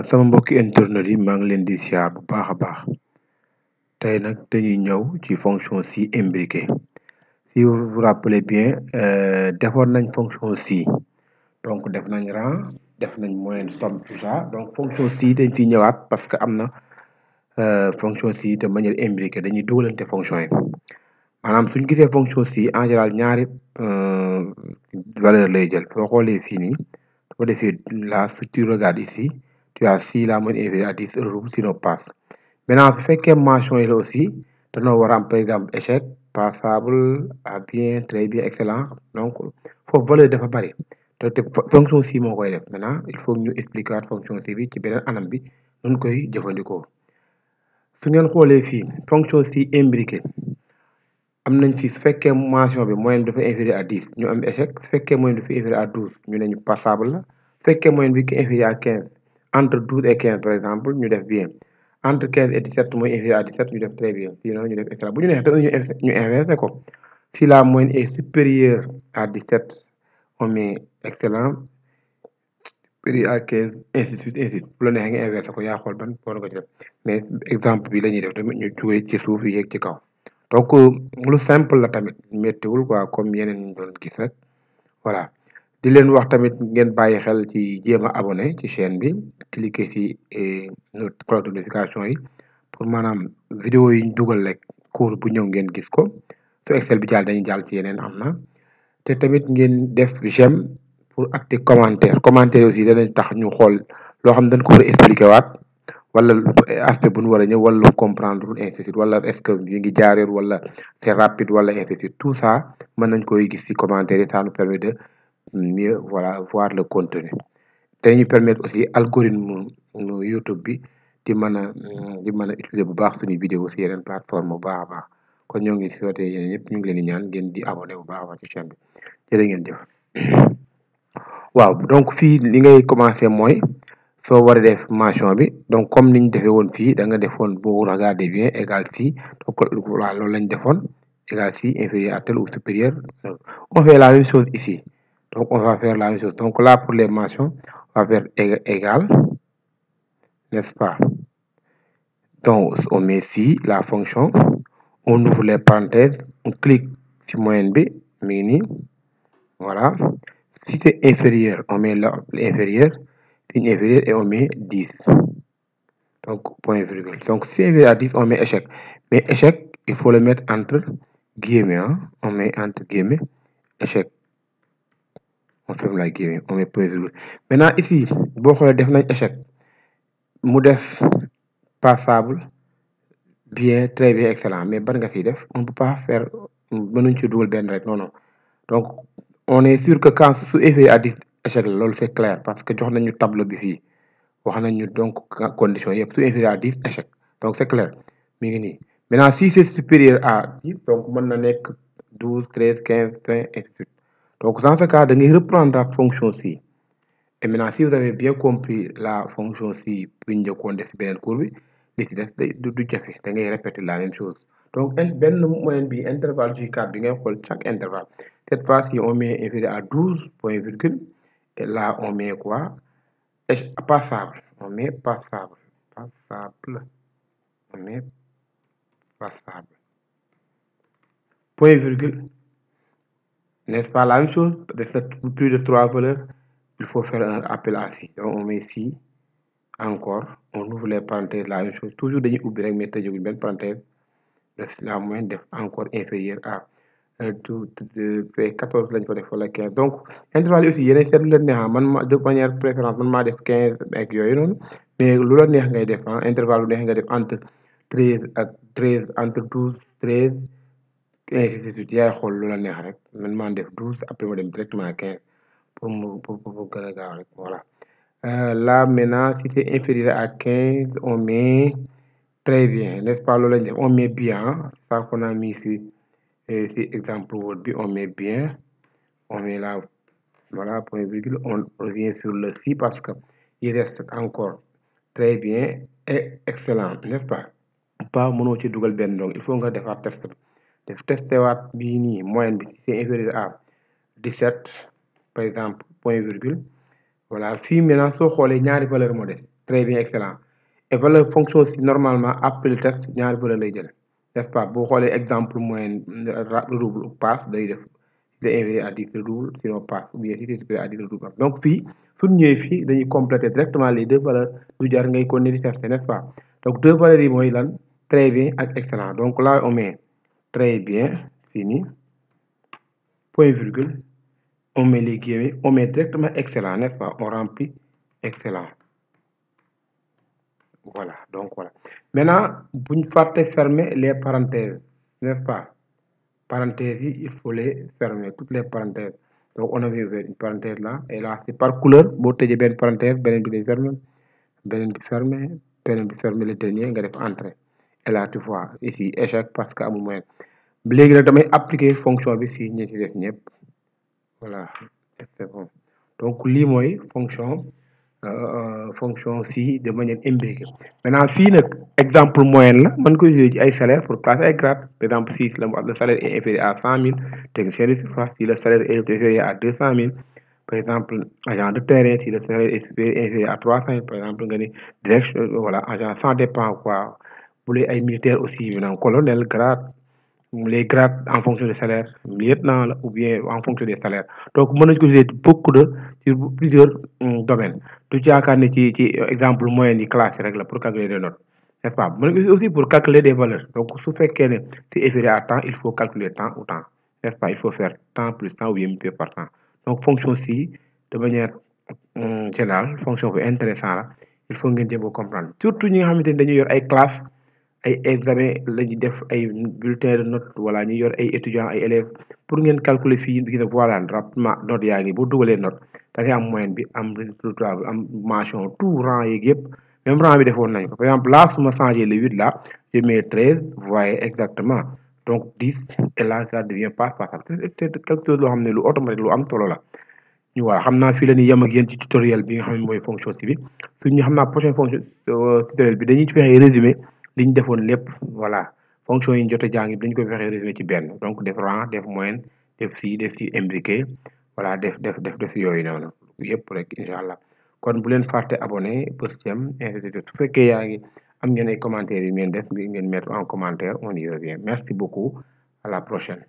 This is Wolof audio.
sama mbokki internet yi maa ngi leen di siyaar bu baax a baax tey nag dañuy ñëw ci fonction si imbriqué si vous vous rappelez bien defoon nañ fonction si donc def nañ rang def nañ moyenne somme tout ça donc fonction si dañ ciy ñëwaat parce que am na fonction si de manière imbriquée dañuy dugalante fonction yi maanaam suñ gisee fonction si en général ñaari valeur lay jël soo xoolee fii nii soo defee là si tu regardes ici tu as si la moyenne inférieure à 10 regroupe sinon passe maintenant su fekkee mention yi la aussi dañoo war a am par exemple échec passable à bien très bien excellent donc foofu valeur dafa bari te fonction si moo koy def maintenant il faut ñu expliquer waat fonction si bi ci beneen anam bi nun koy jëfandikoo su ngeen xoolee fii fonction si imbriqué am nañ fi su fekkee mention bi moyenne dafa inférieur à 10 ñu am échec su fekkee moyenne dafa inférieur à 12 ñu ne ñu passable la su fekkee moyenne bi ki inférieur à 15 entre 12 et 15 par exemple ñu def bien entre 15 et 17 mooy inférieur à 17 ñu def très bien sinon ñu def excellent bu ñu neexee ñu inversé ko si la moyenne est supérieure à 17 on met excellent supérieur à 15 ainsi de suite bu la neexee nga inversé ko yaa xool ban war nga ci def mais exemple bi la ñuy def tamit ñu jógee ci suuf yéeg ci kaw donc lu simple la tamit méttiwul quoi comme yeneen ñu doon gis rek voilà di leen wax tamit ngeen bàyyi xel ci jéem a abonné ci chaîne bi cliquer ci cloche de notification yi pour maanaam vidéo yi ñu dugal rek cours bu ñëw ngeen gis ko su Excel bi jàll dañuy jàll ci yeneen am na te tamit ngeen def j'aime pour acter commentaire aussi danañ tax ñu xool loo xam ne dañ ko war a expliquer waat wala aspect bu ñu war a ñëw wala comprendre ainsi de suite wala est-ce que yi ngi jaareer wala c'est rapide wala ainsi de suite tout ça mën nañ koy gis ci commentaire yi ça nous permet de mieux voilà voir le contenu te ñu permettre aussi algorithme YouTube bi di mën a utiliser bu baax suñu vidéo ci yeneen plateforme bu baax a baax kon ñoo ngi souhaité yéen ñëpp ñu ngi leen di ñaan ngeen di abonné bu baax a baax ci chaîne bi jërë ngeen jëf waaw donc fii li ngay commencer mooy soo war a def mention bi donc comme niñ defee woon fii da nga defoon boo regarder bien égal si donc voilà loolu lañ defoon égal si inférieur à tel ou supérieur on fait la même chose ici donc on va faire la même chose donc là pour les mentions on va faire égal n'est-ce pas donc on met si la fonction on ouvre les parenthèses on clique ci moyenne bi mi ngi nii voilà si c'est inférieur on met l'inférieur signe inférieur et on met 10 donc point virgule donc si c'est inférieur à 10 on met échec mais échec il faut le mettre entre guillemets on met entre guillemets échec on ferme la guillemets on met point virgule maintenant ici boo xoolee def nañ échec mu def passable bien très bien excellent mais ban nga siy def on peut pas faire mënuñ ci dugal benn rek non donc on est sûr que quand su inférieur à 10 échec la loolu c'est clair parce que jox nañu tableau bi fii wax nañu donc condition yëpp su inférieur à 10 échec donc c'est clair mi ngi nii maintenant si c'est supérieur à 10 donc mën na nekk 12 13 15 20 ainsi de suite donc dans ce cas da ngay reprendre la fonction si et maintenant si vous avez bien compris la fonction si bu ñu njëkkoon def si beneen cours bi li si des du jafe da ngay répéter la même chose donc benn moyenne bi intervalle J4 bi ngay xool chaque intervalle cette fois-ci on met inférieur à 12 point virgule et là on met quoi passable on met passable on met passable point virgule n'est-ce pas la même chose de plus de 3 valeurs il faut faire un appel à si donc on met si encore on ouvre les parenthèses la même chose toujours dañuy ubbi rek mais tëjuñu benn parenthèse def la moyenne def encore inférieur à 14 lañ ko def wala 15 donc intervalle yi aussi yeneen seetlu leen neex man ma de manière préférence man maa def 15 ak yooyu noonu mais lu la neex ngay def intervalle bu neex nga def entre 13 ak 13 entre 12 13 ainsi de suite yaay xool lu la neex rek man maa def 12 après ma dem directement à 15 pour gën a gaaw rek voilà là maintenant si c'est inférieur à 15 on met très bien n'est-ce pas loolu lañ def on met bien ça qu'on a mis fii si exemple word bi on met bien on met là voilà point virgule on revient sur le si parce que il reste encore très bien et excellent n'est-ce pas mënoo ci dugal benn donc il faut nga defaat test def testé waat bii nii moyenne bi c'est inférieur à 17 par exemple point virgule voilà fii maintenant soo xoolee ñaari valeur moo des très bien excellent et valeur fonction aussi normalement après le test ñaari valeur lay jël n'est-ce pas boo xoolee exemple moyenne redouble passe day def si c'est inférieur à 10 redouble sinon passe ou bien si c'est supérieur à 10 redouble passe donc fii suñu ñëwee fii dañuy compléter directement les deux valeurs du jar ngay continuer di chercher n'est-ce pas donc deux valeurs yi mooy lan très bien ak excellent donc là on met très bien fini point virgule on met les guillemets on met directement excellent n'est-ce pas on remplit excellent voilà donc voilà maintenant bu ñu fàtte fermer les parenthèses n'est-ce pas parenthèses yi il faut les fermer toutes les parenthèses donc on avait ouvert une parenthèse là et là c'est par couleur boo tëjee benn parenthèse beneen bi day fermer beneen bi fermer beneen bi fermer le dernier nga def entrée et là tu vois ici échec parce que amul moyen léegi nag damay appliquer fonction bi si ñi ci def ñëpp voilà c'est bon donc lii mooy fonction si de manière empirique maintenant fii nag exemple moyenne la mën ko jouer ci ay salaire pour classer ay grade par exemple si le salaire est inférieur à 100 000 technicien de surface si le salaire est inférieur à 200 000 par exemple agent de terrain si le salaire est inférieur à 300 000 par exemple nga ni direction voilà agent ça dépend quoi bu dee ay militaire aussi maanaam colonel grade les grades en fonction des salaires lieutenant la ou bien en fonction des salaires donc mën nañu ko utiliser beaucoup de sur plusieurs domaines du yaakaar ne ci exemple moyenne yi classe rek la pour calculer des notes n'est-ce pas mën nañu aussi pour calculer des valeurs donc su fekkee ne c'est inférieur à temps il faut calculer temps ou temps n'est-ce pas il faut faire temps plus temps ou bien multiplié par temps donc fonction si de manière générale fonction bu intéressant la il faut ngeen jéem a comprendre surtout ñi nga xamante ni dañuy yor ay classe ay examen la ñuy def ay bulletin de note wala ñu yor ay étudiants ay élèves pour ngeen calculer fii gis nga voilà rapidement note yaa ngi boo dugalee note da ngay am moyenne bi am résultat bi am mention tout rang yeeg yëpp même rang bi defoon nañ ko par exemple là su ma changé le 8 là je mets 13 vous voyez exactement donc 10 et là ça devient passe passe c'est quelque chose loo xam ne lu automatique lu am solo la ñu voilà xam naa fii la ñuy yem ak yéen ci tutoriel bi nga xam ne mooy fonction si bi suñu xam naa prochaine fonction tutoriel bi dañuy fexe résumé li ñu defoon lépp voilà fonction yi ñu jot a jàng bi dañu koy fexe résumé ci benn donc def rang def moyenne def si imbriqué voilà def yooyu noonu yëpp rek incha allah kon bu leen fàtte abonné bës cem ainsi de suite su fekkee yaa ngi am ngeen ay commentaires yu ngeen def ngeen mettre en commentaire on y revient merci beaucoup à la prochaine